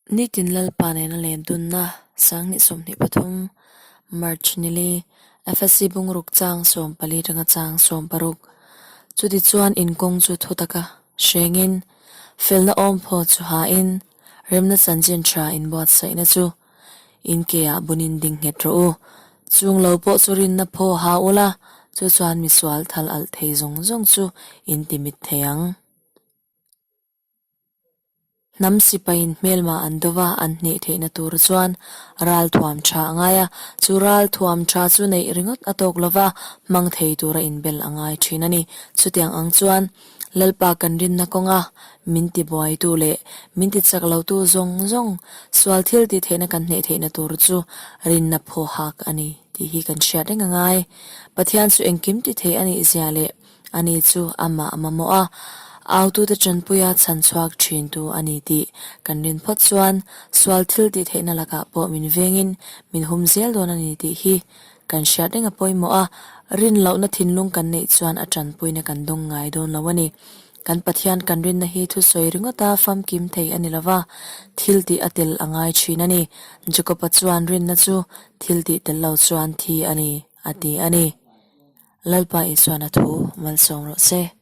Nitin Lalpa nena len dunna Sanghnih 23, March nili, FSC bungruk chang 14 atanga chang 16. Chutichuan inkawng chu thu taka hrengin, felna awm phaw chu hain, remna chanchin tha inbuatsaihna chu in keah bunin ding nghet rawh u. Chung lo pawh chu rinna phaw ha ula, chu chuan misual thal alh thei zawng zawng chu in ti mit thei ang. Hnam sipaiin hmelma an dova an hneh theihna tur chuan ral thuam tha a ngai a, chu ral thuam tha chu neih ringawt a tawk lova hmang thei tura inbel a ngai thin a ni. Chutiang ang chuan Lalpa kan rinna kawnga min tibuaitu leh min tichak lotu zawng zawng sual thil tih theihna kan hneh theihna tur chu rinna phaw hak a ni tih hi kan hriat reng a ngai. Pathian chu engkim ti thei a nih zia leh Ani chu amah mamawh a, autute tanpuia chhan chhuak thintu a ni tih kan rin phawt chuan sual thil tih theihna lakah pawh min vengin min hum zel dawn a ni tih hi kan hriat reng a pawimawh a, rin lohna thinlung kan neih chuan a tanpuina kan dawng ngai dawn lo a ni. Kan Pathian kan rinna hi thusawi ringawta famkim thei a ni lova, thil tih a tel a ngai thin a ni. Jakob-a chuan rinna chu thil tih tel lo chuan thi a ni, a ti a ni. Lalpa Isuan a thu malsawm rawh se.